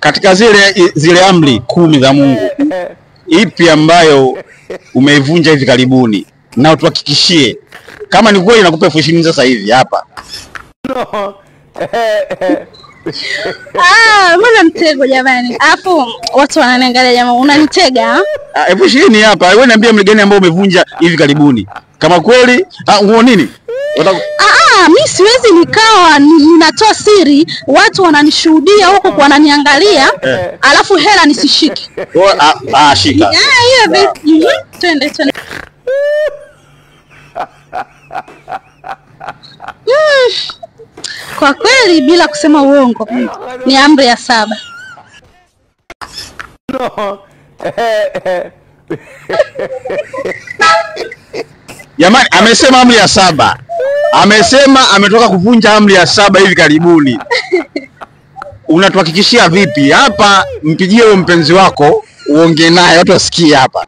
Katika zile amri 10 za Mungu, ipi ambayo umeivunja hivi karibuni? Na utuhakikishie kama ni kweli nakupa 20,000 sasa hivi hapa. Ah, mbona mtego jamani? Alafu watu wananiangalia jamani, unanitega? 20,000 hapa. Wewe niambie amri gani ambayo umevunja hivi karibuni? Kama kweli, uone nini? Mimi siwezi nikawa ninatoa siri, watu wananishuhudia huko kwa wananiangalia, alafu hela nisishike. Shika. Hiyo vipi? Twende twende. Kwa kweli bila kusema uongo ni amri ya 7. Jamani, amesema amri ya 7. Amesema ametoka kuvunja amri ya 7 hivi karibuni. Unatuhakikishia vipi? Hapa mpigie huyo mpenzi wako uongee naye watu wasikie hapa.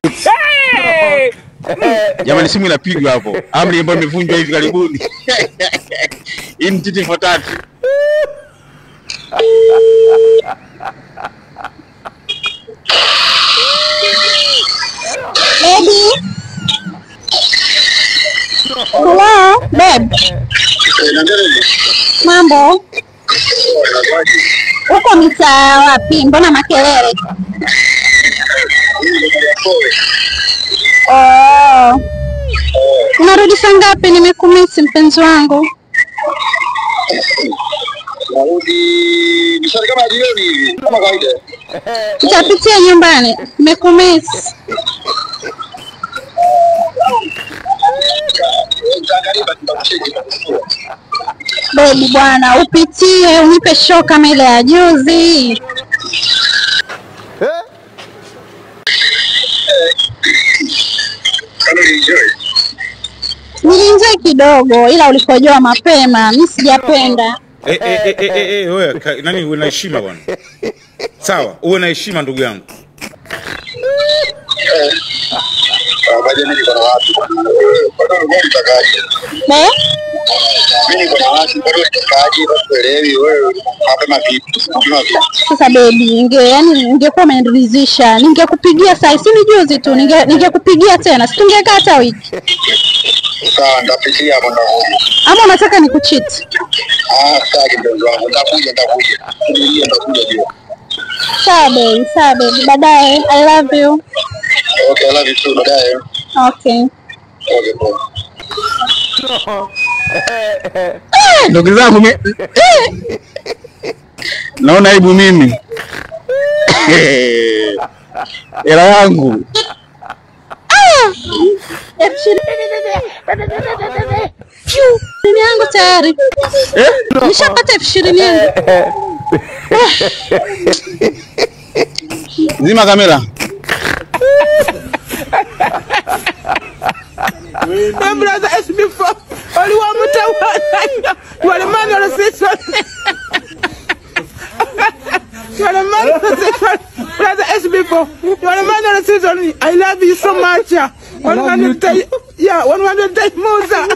Jamani, simu inapigwa hapo. Amri ambayo imevunjwa hivi karibuni. Hii ni titi for tatu. Baby. Hello, babe. Mambo? Uko mitaa wapi? Mbona makelele? Oh. Unarudi saa ngapi? Nimekumisi mpenzi wangu. Narudi mishari kama jioni hivi, kama kawaida. Tutapitia nyumbani. Nimekumisi. Baby bwana, upitie unipe show kama ile ya juzi. Nilienjoy kidogo ila ulikojoa mapema, mimi sijapenda. Wewe nani, uwe na heshima bwana. Sawa, uwe na heshima ndugu yangu. Sasa baby, yani ningekuwa umeniridhisha, ningekupigia saa si ni juzi tu, ningekupigia tena, si tungekaa hata wiki. Sawa, nitapitia hapo nitakuja. Ama unataka nikucheat? Sawa mpenzi wangu, nitakuja. Nitakuja juu. Sawa baby, sawa baby. Baadaye, I love you. Okay, I love you too, baadaye. Okay. Okay, bye. Ndugu zangu, naona aibu mimi. Hela yangu. 20,000 yangu tayari. Nishapata 20,000 yangu. Zima kamera. My brother SB4, only one more time. You are the man of the season. You are the man of the season. Brother SB4, you are the man of the season. I love you so much. 100 day, yeah, 100 day Musa.